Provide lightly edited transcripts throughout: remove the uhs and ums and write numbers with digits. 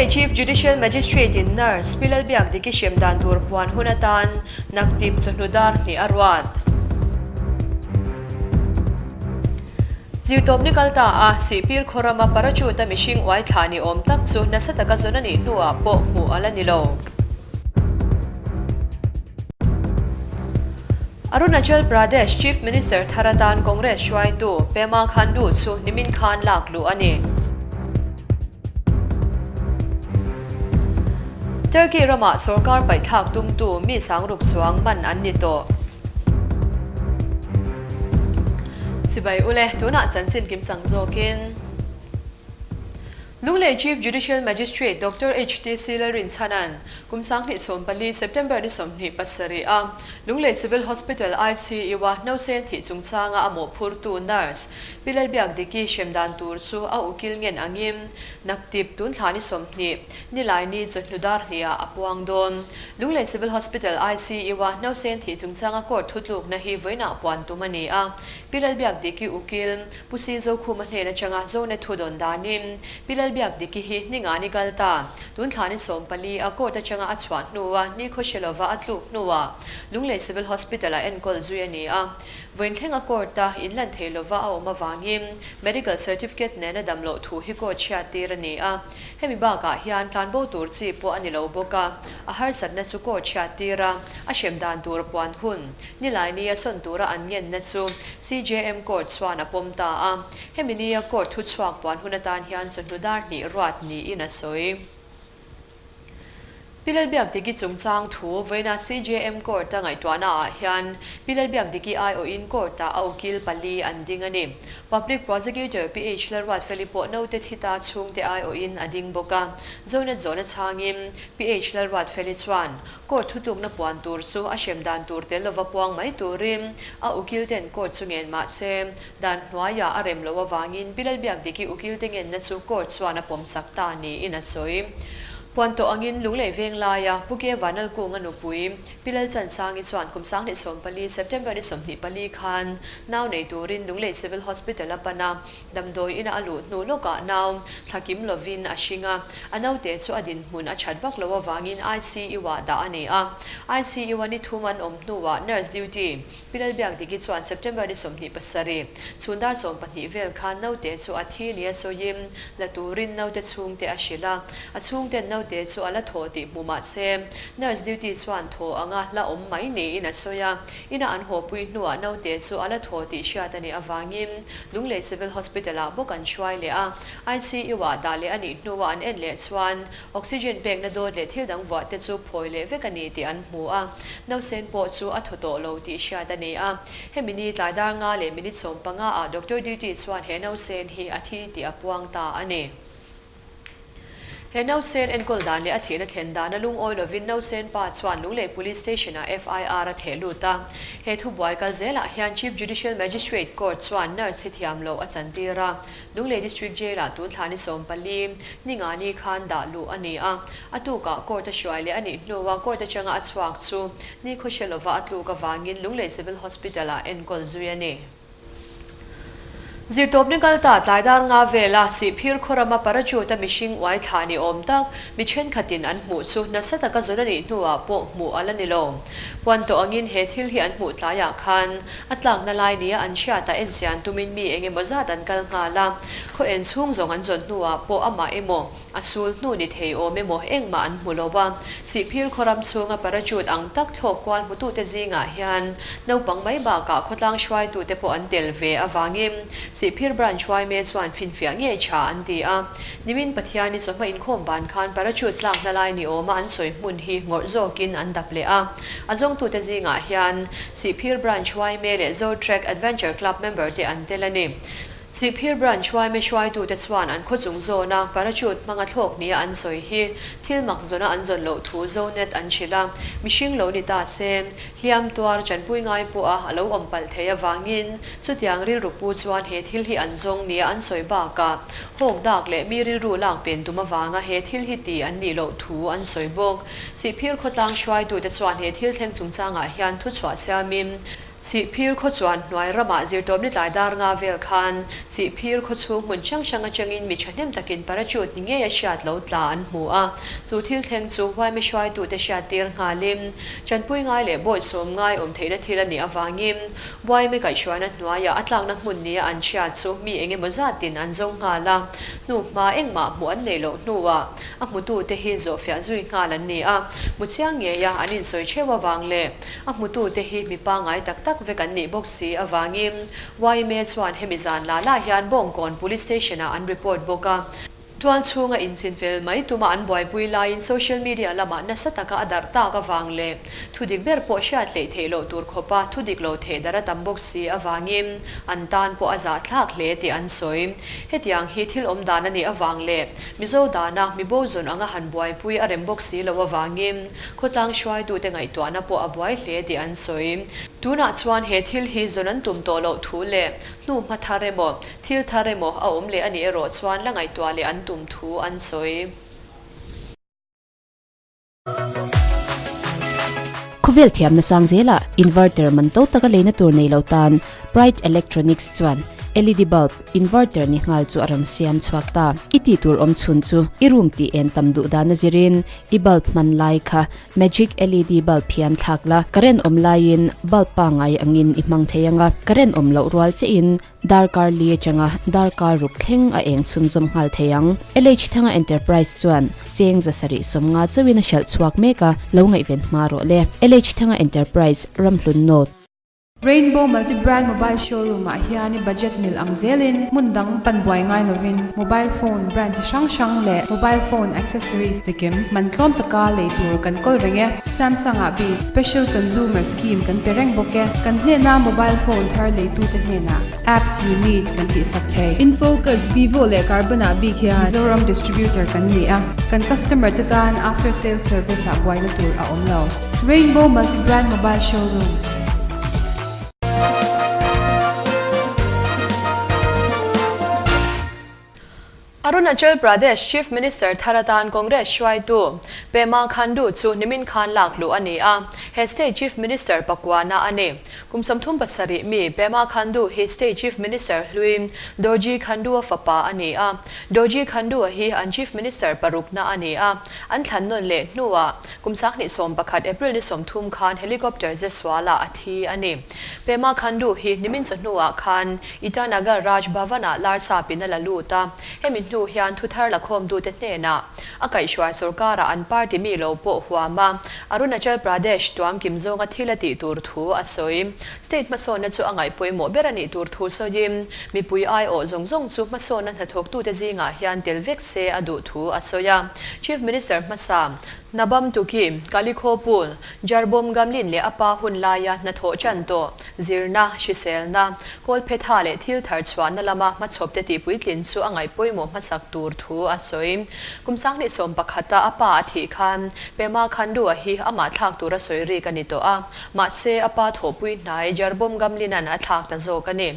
Lunglei Chief Judicial Magistrate in Nurse Pi Lalbiakdiki hrem dan tur puan hun atan naktip chawhnu dar hnih a ruat. Zirtawpni kal ta a, Sihpir khaw rama parachute-a mihring uai thla ni awm tak chu nasa taka zawn a nih hnuah pawh hmuh a la ni lo. Arunachal Pradesh Chief Minister thar atan Congress hruaitu Pema Khandu chu nimin khan lak luh a ni. Turkey ramah sorkar paihthlak tumtu mi sangruk chuang man an ni tawh. Chibai ule, tunah chanchin kim chang zawkin. Lunglei Chief Judicial Magistrate Doctor HTC Lalrinchhanan kum 2014 September ni 27 a Lunglei Civil Hospital ICU-a nausen thih chungchanga a mawhphurtu nurse Pi Lalbiakdiki hrem dan tur chu a ukil ngen angin naktip tun thla ni 20 Nilaini chawhnu dar hniah a puang dawn. Lunglei Civil Hospital ICU-a nausen thih chungchanga court thutlukna hi vawiinah puan tum a ni a, Pi Lalbiakdiki ukil Pu Si Zokhuma hnen atanga Zone thu dawn danin Pi Lalbiakdiki hi ninga ni kal ta. Tun thla ni 14 a court atanga a chhuah hnua ni khawhre lova a tluk hnuah Lunglei Civil Hospital ah enkawl zui a ni a. Vawiin thleng a court a inlan thei lova a awm avangin medical certificate nena dam loh thu hi court chhiat tir a ni a. Hemi bakah hian tlanbo tur chi pawh a ni lo bawk a, a harsatna chu court chhiat tir a, a hrem dan tur puan hun Nilaini a sawn tura an ngenna chu CJM Court chuan a pawm ta a, hemi nia court thuchhuak puan hun atan hian chawhnu dar hnih ruat niin a sawi. Pi Lalbiakdiki chungchang thu vawiina CJM Court-a ngaihtuahna ah hian Pi Lalbiakdiki aiawhin court-ah a ukil pali an ding a ni. Public Prosecutor PH Lalruatfeli pawh naute thi ta chhungte aiawhin a ding bawk a, Zonet zawhna chhangin PH Lalruatfeli chuan Court thutlukna puan tur chu a hrem dan tur tel lova puang mai turin a ukil ten court chu ngen mah se, dan hnuaiah a rem loh avangin Pi Lalbiakdiki ukil te ngenna chu court chuan a pawmsak ta niin a sawi. Puan tawh angin Lunglei veng laia Pu Ke Vanlalkunga nupui Pi Lalchansangi chuan kum 2014 September ni 24 khan nau nei turin Lunglei Civil Hospital a pan a, Damdawi ina a luh hnu lawkah nau thla kim lovin a hring a, a naute chu a dinhmun a that vak loh avangin ICU-ah dah a ni a. ICU-a ni thum an awm hnuah nurse duty Pi Lalbiakdiki chuan September ni 27, chhun dar 12 vel khan naute chu a thi nia sawiin la turin naute chhungte a hrilh a, a chhungten naute chu a la thaw tih hmu mah se nurse duty chuan thaw anga la awm mai niin a sawi a, ina an hawpui hnuah naute chu a la thaw tih hriat a nih avangin Lunglei Civil Hospital-ah bawk an hruai leh a, ICU-ah dah leh a nih hnuah an en leh chuan oxygen pekna dawt leh thil dang vuah te chu phawi leh vek a ni tih an hmu a, nausen pawh chu a thaw tawh lo tih hriat a ni a. Hemi ni tlai dar nga leh minute 15 ah doctor duty chuan he nausen hi a thi tih a puang ta a ni. He nausen enkawl dan leh a thihna thlen dana lungawi lovin nausen pa chuan Lunglei Police Station-ah FIR a theh lut a. He thubuai kal zelah hian Chief Judicial Magistrate Court chuan nurse hi thiam loh a chantir a. Lunglei District Jail-ah tun thla ni 14, ni nga ni khan dah luh a ni a. A tukah court a hruai leh a nih hnua court atanga a chhuak chu ni khawhre lova a tluk avangin Lunglei Civil Hospital-ah enkawl zui a ni. Zirtawpni kal ta tlai dar nga vela Sihphir khaw rama parachute-a mihring uai thla ni awm tak mi thenkhatin an hmuh chu nasa taka zawn a nih hnuah pawh hmuh a la ni lo. Puan tawh angin he thil hi an hmuh tlaiah khan a tlakna lai nia an hriatah enchian tumin mi eng emaw zat an kal nghal a, khaw en chhung zawng an zawn hnuah pawh amah emaw A sul hnu ni thei awm emaw engmah an hmu lo a, Sihphir khaw ram chhunga parachute ang tak thlawk kual hmutute zingah hian naupang mai bakah khawtlang hruaitute pawh an tel ve avangin Sihphir branch hruaime chuan finfiah ngei tha an ti a. Nimin Pathiani chawhma inkhawm ban khan parachute tlakna lai ni awma an sawi hmun hi ngawrh zawkin an dap leh a. A zawngtute zingah hian Sihphir branch hruaime leh Zotrek Adventure Club member te an tel a ni. Sihphir Branch hruaime hruaitute chuan an khawchung zawna parachute hmanga thlawk nia an sawi hi thil mak zawna an zawn loh thu Zonet an hrilh a, mihring lo ni ta se, hliam tuar chanpui ngai pawha a lo awm palh thei avangin chutiang rilru pu chuan he thil hi an zawng nia an sawi bakah hawk dak leh mi rilru lak pen tum avanga he thil hi ti an nih loh thu an sawi bawk. Sihphir khawtlang hruaitute chuan he thil thleng chungchangah hian thuchhuah siamin. Sihphir khaw chuan hnuai ramah zirtawpni tlai dar nga vel khan Sihphir khaw chhung hmun hrang hrang atangin mi thahnem takin parachute ni ngei a hriat lo tla an hmu a. Chu thil thleng chu yma hruaitute hriattir nghalin tanpui ngai leh bawihsawm ngai awm theihna thil a nih avangin yma kaihhruaina hnuaiah a tlakna hmun nia an hriat chu mi eng emaw zatin an zawng nghal a, hnuhma engmah hmuh an neih loh hnuah a hmutute hi zawhfiah zui nghal an ni a. Hmu chiang ngeia an insawi theuh avang leh A hmutute hi mi pangngai tak tak vek an nih bawk si avangin yma chuan hemi zan la la hian Bawngkawn Police Station-ah an report bawk a. Tual chhunga inchinfel mai tuma an buaipui laiin social media lamah nasa taka a darh tak avang leh thudik ber pawh hriat hleih theih loh tur khawpa thudik lo theh darh a tam bawk si avangin an tan pawh a zahthlak hle tih an sawi. Hetiang hi thil awm dan a nih avang leh Mizo dana mibo zawn anga han buaipui a rem bawk si lo avangin Khawtlang hruaitute ngaihtuahna pawh a buai hle tih an sawi. Tunah chuan he thil hi zawn an tum tawh loh thu leh hnu hma thar emaw, thil thar emaw a awm leh a nih erawh chuan la ngaihtuah leh an tum thu an sawi. Khawvel thiamna sang zelah inverter man to taka leina tur nei lo tan Pride Electronics chuan LED bulb inverter ni nghal chu a rawn siam chhuak ta. I tih tur awm chhun chu i room tih en tam duh dan a zirin I bulb hman lai kha magic LED bulb hian thlak la, current awm laiin bulb pangngai angin i hmang thei ang a, current awm loh rual chiahin darkar li atanga darkar ruk thleng a eng chhunzawm nghal thei ang. LH Thanga Enterprise chuan cheng zasarih sawmnga chauhin a hralh chhuak mek a, lo ngaihven hma rawh le. LH Thanga Enterprise, Ramhlun North. Rainbow Multi Brand Mobile Showroom ah hian i budget mil ang zelin hmun dang pan buai ngai lovin mobile phone brand chi hrang hrang leh mobile phone accessories chikim man tlawm taka lei tur kan kawl reng e. Samsung ah bik special consumer scheme kan pe reng bawk e. Kan hnena mobile phone thar leitute hnenah apps you need kan tihsak thei. Infocus, Vivo leh Karbonn ah bik hian. Mizoram distributor kan ni a, kan customer te tan after sales service ah buaina tur a awm lo. Rainbow Multi Brand Mobile Showroom. Arunachal Pradesh Chief Minister thar atan Congress hruaitu Pema Khandu chu nimin khan lak luh a ni a, he state Chief Minister pakuana a ni. Kum 37 mi Pema Khandu hi state Chief Minister hlui Dorji Khandu-a fapa a ni a, Dorji Khandu-a hi an Chief Minister parukna a ni a, an thlan nawn leh hnuah Kum 21 April ni 30 khan helicopter ze sualah a thi a ni. Pema Khandu hi nimin chawhnuah khan Itanagar Raj Bhavan-ah Larsap in a la lut a, hemi hnu hian thuthar lakhawmtute hnenah a kaihhruai sorkarah an party mi lo pawh huam a, Arunachal Pradesh tuam kim zawnga thil a tih tur thu a sawi. State hmasawnna chu a ngaih pawimawh ber a nih tur thu sawiin mipui aiawh zawng zawng chu hmasawnna hnathawktute zingah hian tel vek se a duh thu a sawi a. Chief Minister hmasa Nabam Tuki, Kalikho Pool, Jarbom Gamlin leh a pa hun laia hnathawh chan tawh, zirna, hriselna, kawlphetha leh thil thar chhuahna lama hmachhawpte tihpuitlin chu a ngaih pawimawh hmasak tur thu a sawi. Kum 2011-a a pa a thih khan Pema Khandu-a hi amah thlak tura sawi rik a ni tawh a, mahse a pa thawhpui hnai Jarbom Gamlin-a'n a thlak ta zawk a ni.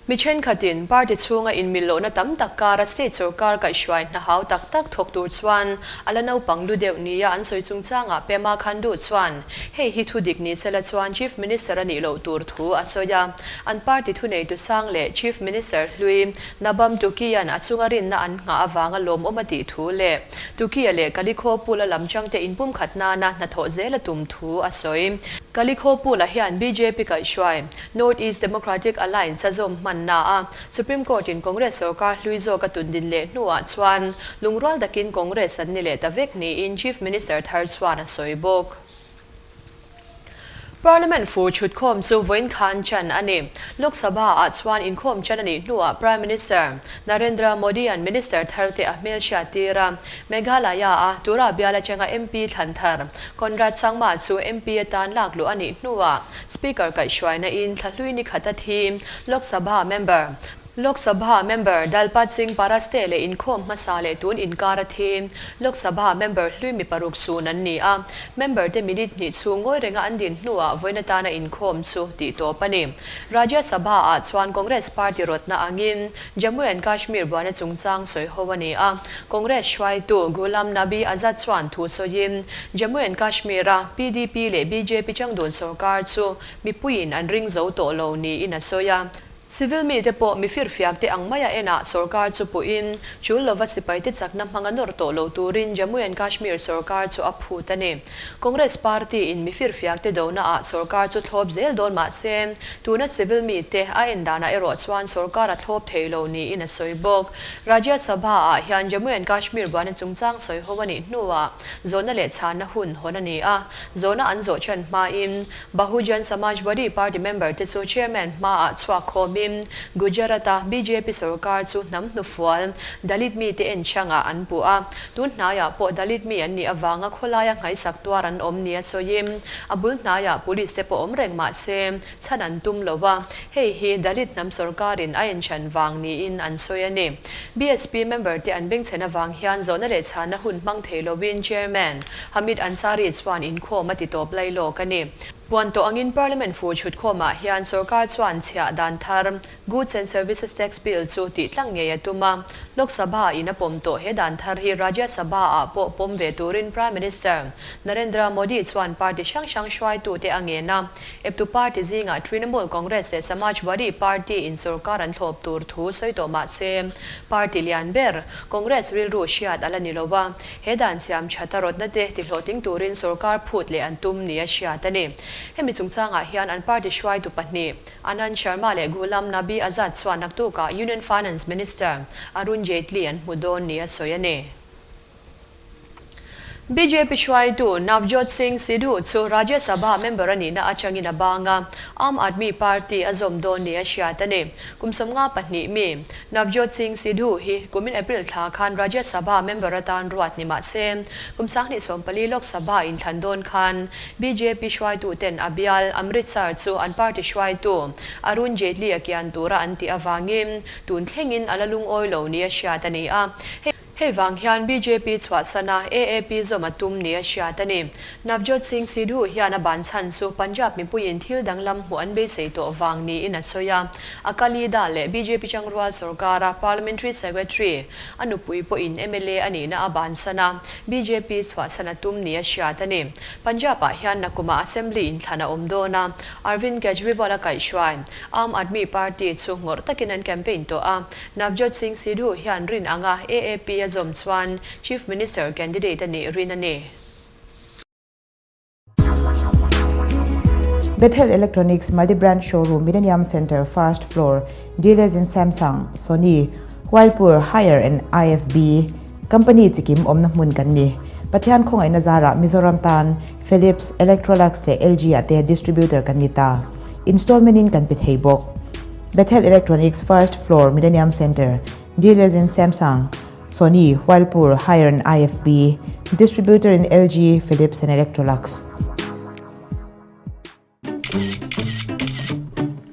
Mi thenkhatin party chhunga inmil lohna tam tak kara state sorkar kaihhruai hna hau tak tak thawk tur chuan a la naupang lu deuh nia an sawi chungchangah Pema Khandu chuan hei hi thu dik ni sela chuan Chief Minister a nih loh tur thu a sawi a. An party thuneitu sang leh Chief Minister hlui Nabam Tukian a chunga rinna an nghah avanga lawmawm a tih thu leh Tukia leh Kalikho Pula lam changte inpumkhat nana hnathawh zel a tum thu a sawi. Kalikho Pula hian bjp kaihhruai North East Democratic Alliance a zawm hmanna a, Supreme Court in Congress sorkar hlui zawk a tundin leh hnuah chuan lungrual takin Congress an ni leh ta vek niin Chief Minister thar chuan a sawi bawk. Parliament fur chhutkhawm chu vawiin khan chan a ni. Lok Sabha ah chuan inkhawm chan a nih hnuah Prime Minister Narendra Modi-a'n Minister tharte a hmelhriat tir a, Meghalaya-a Tura bial atanga MP thlan thar Conrad Sangma chu MP atan lak luh a nih hnuah Speaker kaihhruaina in thlahlui ni khat a thi Lok Sabha member. Lok Sabha member Dalpat Singh Paraste leh inkhawm hmasa leh tun inkar a thi. Lok Sabha member hlui mi paruk sun an ni a, member te minute hnih chhung ngawi renga an din hnuah vawiin atana inkhawm chu tih tawp a ni. Rajya Sabha ah chuan Congress party rawtna angin Jammu and Kashmir buaina chungchang sawi ho a ni a, Congress hruaitu Ghulam Nabi Azad chuan thu sawiin Jammu and Kashmir a PDP leh bjp changdun sorkar chu mipuiin an ring zo tawh lo niin a sawi a. Civil mite pawh mi firfiak te ang maia enah sorkar chu puhin, chul lova sipaite chakna hmanga nawr tawh lo turin Jammu and Kashmir sorkar chu a phut a ni. Congress party in mi firfiak te dona ah sorkar chu thlawp zel dawn mah se, tuna civil mite a en danah erawh chuan sorkar a thlawp thei lo niin a sawi bawk. Rajya Sabha ah hian Jammu and Kashmir buaina chungchang sawi ho a nih hnuah zawhna leh chhanna hun hawn a ni a, zawhna an zawh chan hmain Bahujan Samajwadi Party member te chu Chairman hmaah chhuak khawmin Gujarat-a bjp sorkar chu hnam hnufual Dalit mite en changah an puh a. Tun hnaiah pawh Dalit mi an nih avanga khawlaia nghaisak tuar an awm nia sawiin a bul hnaiah police te pawh awm reng mah se chhan an tum lo a, hei hi Dalit hnam sorkarin a enchan vang niin an sawi a ni. BSP member te an bengchhen avang hian zawhna leh chhanna hun hmang thei lovin Chairman Hamid Ansari chuan inkhawm a ti tawp lai lawk a ni. Puan tawh angin Parliament fu chhutkhawmah hian sorkar chuan chhiah dan thar Goods and Services Tax Bill chu tih tlang ngei a tum a. Lok Sabha in a pawm tawh he dan thar hi Rajya Sabha ah pawh pawm ve turin Prime Minister Narendra Modi chuan party hrang hrang hruaitute a ngen a. Eptu party zingah Trinamool Congress leh Samajwadi Party in sorkar an thlawp tur thu sawi tawh mah se party lian ber Congress rilru hriat a la ni lo a. He dan siam thata rawtna te tihlawhtling turin sorkar phut leh an tum nia hriat a ni. Hemi chungchangah hian an party hruaitu pahnih, Anand Sharma leh Ghulam Nabi Azad chuan naktukah Union Finance Minister Arun Jaitley an hmu dawn nia sawi a ni. Bjp hruaitu Navjot Singh Sidhu chu Rajya Sabha member a nihna atangin a bang a, Aam Aadmi Party a zawm dawn nia hriat a ni. Kum 52 mi, Navjot Singh Sidhu hi kumin April thla khan Rajya Sabha member atan ruat ni mah se, kum 2014 Lok Sabha inthlan dawn khan bjp hruaituten a bial Amritsar chu an party hruaitu Arun Jaitley a kian tura an tih avangin tun thlengin a la lungawi lo nia hriat a ni a. Hei vang hian bjp chhuahsana AAP zawm a tum nia hriat a ni. Navjot Singh Sidhu hian a ban chhan chu Punjab mipuiin thil danglam hmuh an beisei tawh vang niin a sawi a. Akali Dal leh bjp changrual sorkara Parliamentary Secretary a nupui pawhin mla a nihna a bansan a, bjp chhuahsan a tum nia hriat a ni. Punjab-ah hian nakumah Assembly inthlan a awm dawn a, Arvind Kejriwal a kaihhruai Aam Aadmi Party chu ngawrh takin an campaign tawh a. Navjot Singh Sidhu hian rin anga AAP a zawm chuan Chief Minister candidate a nih rin a ni. Bethel Electronics Multi-Brand Showroom, Millennium Centre, First Floor, Dealers in Samsung, Sony, Whirlpool, Haier and IFB Company chikim awmna hmun kan ni. Pathian khawngaihna zarah Mizoram tan Philips, Electrolux leh LG ah te distributor kan ni ta. Installment in kan pe thei bawk. Bethel Electronics, First Floor, Millennium Centre, Dealers in Samsung, Sony, Whirlpool, Haier and IFB, Distributor in LG, Philips and Electrolux.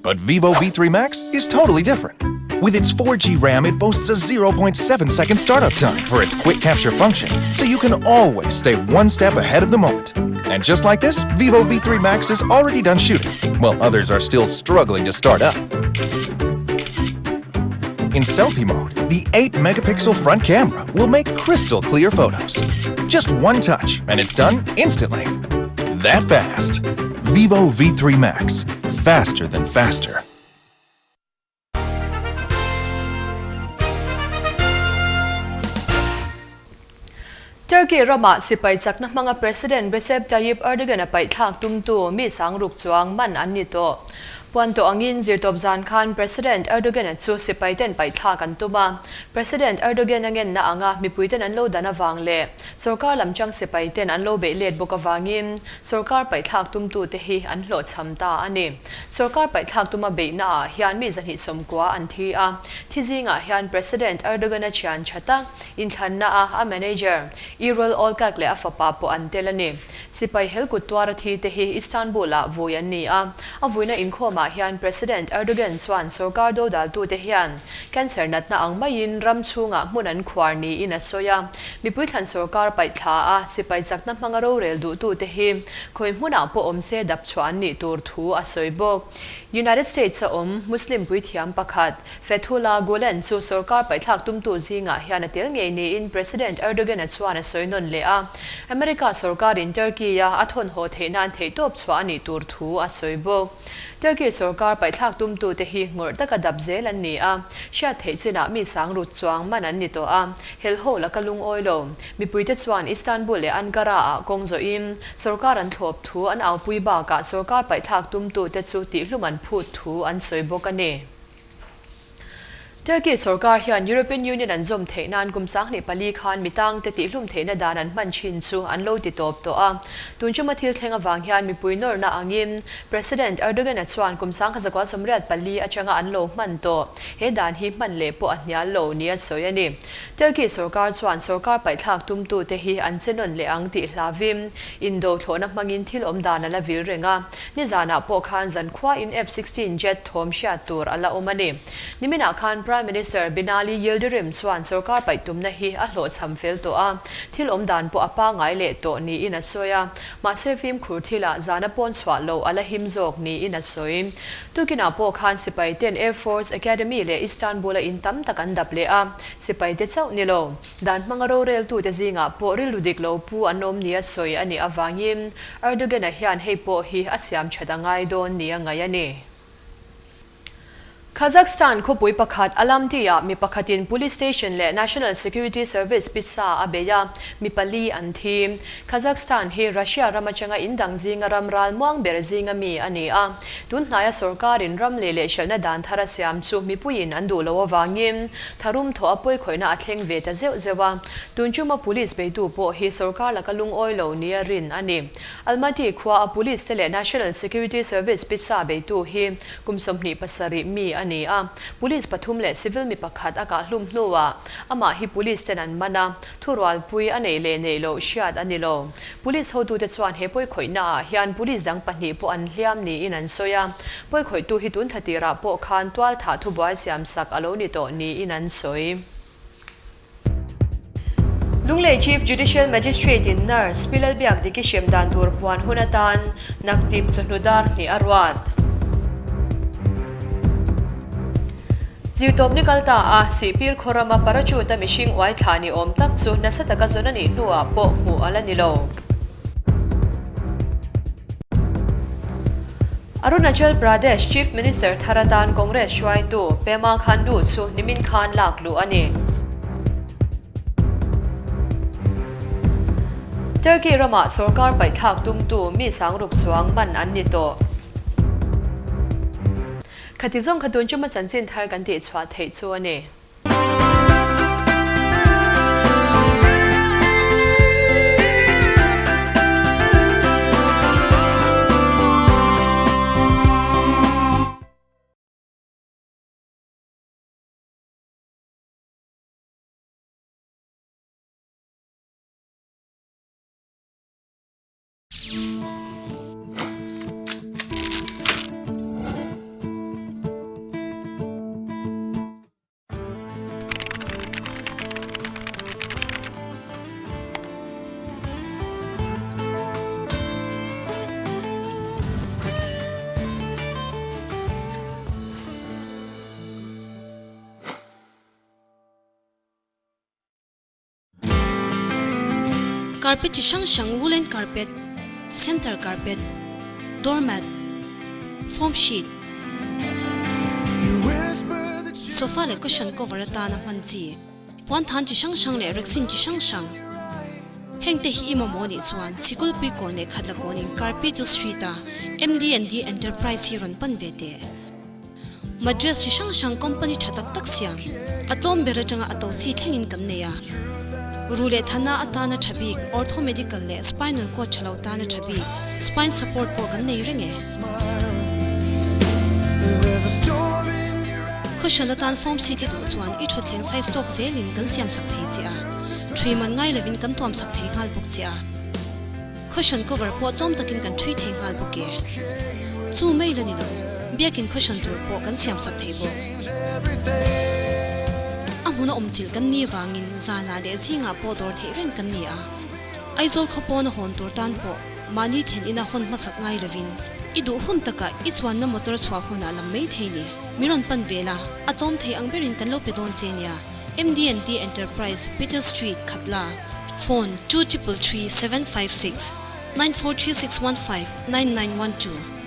But Vivo V3 Max is totally different. With its 4G RAM, it boasts a 0.7 second startup time for its quick capture function, so you can always stay one step ahead of the moment. And just like this, Vivo V3 Max is already done shooting, while others are still struggling to start up. In selfie mode, the 8-megapixel front camera will make crystal clear photos. Just one touch, and it's done instantly. That fast. Vivo V3 Max. Faster than faster. Turkey ramah sipai chakna hmanga President Recep Tayyip Erdogan a paihthlak tumtu mi sangruk chuang man an ni tawh. Puan tawh angin zirtawp zan khan President Erdogan-a chu sipai ten paihthlak an tum a. President Erdogan a ngenna anga mipui ten an lo dan avang leh sorkar lam chang sipai ten an lo beih let bawk avangin sorkar paihthlak tumtute hi an hlawhchham ta a ni. Sorkar paihthlak tuma beihna ah hian mi 290 an thi a. Thi zingah hian President Erdogan-a thian tha tak Inthlanna a a manager, Erol Olkak leh a fapa pawh an tel a ni. Sipai hel kut tuara thi te hi Istanbul-ah vui an ni a. A vuina inkhawmah hian President Erdogan chuan sorkar dodaltute hian cancer natna ang maiin ram chhungah hmun an khuar niin a sawi a. Mipui thlan sorkar paih thla a, sipai chakna hmanga rorel duhtute hi khawi hmunah pawh awm se dap chhuah an nih tur thu a sawi bawk. United States-a awm Muslim puithiam pakhat, Fethullah Gulen chu sorkar paihthlak tumtu zingah hian a tel ngei niin President Erdogan-a chuan a sawi nawn leh a. America sorkarin Turkey-a a thawnhaw theih nan theihtawp chhuah a nih tur thu a sawi bawk. Turkey sorkar paihthlak tumtute hi ngawrh taka dap zel an ni a, hriat theih chinah mi sang rut chuang man an ni tawh a, helho laka lungawi lo. Mipuite chuan Istanbul leh Ankara-ah kawng zawhin sorkar an thlawp thu an aupui bakah sorkar paihthlak tumtute chu tihlum an phut thu an sawi bawk a ni. Turkey sorkar hian European Union an zawm theih nan kum 24 khan mi tangte tihlum theihna dan an hman thin chu an lo ti tawp tawh a. Tun chuma thil thleng avang hian mipui nawrna angin President Erdogan-a chuan kum 1984 atanga an lo hman tawh. He dan hi hman leh pawh a hnial lo nia sawi a ni. Turkey sorkar chuan sorkar paihthlak tumtute hi an che nawn leh ang tih hlavin indo thlawhna hmangin thil awm dan a la vil reng a. Nizanah pawh khan zankhuain F-16 jet thawm hriat tur a la awm a ni. Niminah khan Prime Minister Binali Yildirim chuan sorkar paih tumna hi a hlawhchham fel tawh a, thil awm dan pawh a pangngai leh tawh niin a sawi a. Mahse fimkhur thilah zana pawn chhuah loh a la him zawk niin a sawi. Tukinah pawh khan sipai ten Air Force Academy leh Istanbul-a in tam tak an dap leh a, sipai te chauh ni lo. Dan hmanga roreltute zingah pawh rilru dik lo pu an awm nia sawi a nih avangin Erdogan-a hian hei pawh hi a siam that a ngai dawn nia ngaih a ni. Kazakhstan khawpui pakhat Alamty-ah mi pakhatin police station leh National Security Service pisa a bei a, mi pali an thi. Kazakhstan hi Russia ram atanga indang zinga ram ral muang ber zinga mi a ni a. Tun hnaia sorkarin ram lei leh hralhna dan thar a siam chu mipuiin an duh loh avangin tharum thawh a pawikhawihna a thleng ve ta zeuh zeuh a. Tun chuma police beitu pawh hi sorkar laka lungawi lo nia rin a ni. Almaty khua a police te leh National Security Service pisa beitu hi kum 27 mi a ni a. Police pathum leh civil mi pakhat a kah hlum hnuah amah hi police ten an man a, thurualpui a neih leh neih loh hriat a ni lo. Police hotute chuan he pawikhawihna ah hian police dang pahnih pawh an hliam niin an sawi a. Pawikhawihtu hi tun thla tirah pawh khan tual thah thubuai siam sak a lo ni tawh niin an sawi. Lunglei Chief Judicial Magistrate in Nurse Pi Lalbiakdiki hrem dan tur puan hun atan naktip chawhnu dar hnih a ruat. Zirtawp ni kal ta a, Sihpir khaw rama parachute a mihring uai thla ni awm tak chu nasa taka zawn a nih hnuah pawh hmuh a la ni lo. Arunachal Pradesh Chief Minister thar atan Congress hruaitu Pema Khandu chu nimin khan lak luh a ni. Turkey ramah sorkar paihthlak tumtu mi sangruk chuang man an ni tawh. Khati zawng kha tun chuma chanchin thar kan tih chhuah theih chu a ni. Carpet chi hrang hrang woolen carpet, center carpet, doormat, foam sheet, sofa leh cushion cover atana hman chi, puan than chi hrang hrang leh rexin chi hrang hrang. Heng te hi i mamawh anih chuan sikul pui kawn leh khat la kawnin Carpet Street a MD&D Enterprise hi rawn pan ve teh. Madras chi hrang hrang company tha tak tak siam a tlawm ber atanga a to chi thlengin kan nei a. Ru leh thana atana tha bik ortho medical leh spinal cord tha lo tana tha bik spine support pawh kan nei reng e. Cushion atan foam seat i duh chuan i thutthleng size tawk zelin kan siam sak thei che a, thui man ngai lovin kan tuam sak thei nghal bawk che a. Cushion cover pawh tlawm takin kan ṭhui thei nghal bawk e. Chu mai la ni lo, biakin cushion tur pawh kan siam sak thei bawk. A hmuna awm chilh kan ni vangin zanah leh zingah pawh dawr theih reng kan ni a. Aizawl khaw pawna hawn tur tan pawh mahni thlen ina hawn hmasak ngai lovin i duh hun takah i chuanna motor chhuah hunah lam mai thei ni. Mi rawn pan ve la, a tlawm thei ang berin kan lo pe dawn che nia. MDNT Enterprise, Peter Street, Khatla, Phone, 2333 756 943615 9912.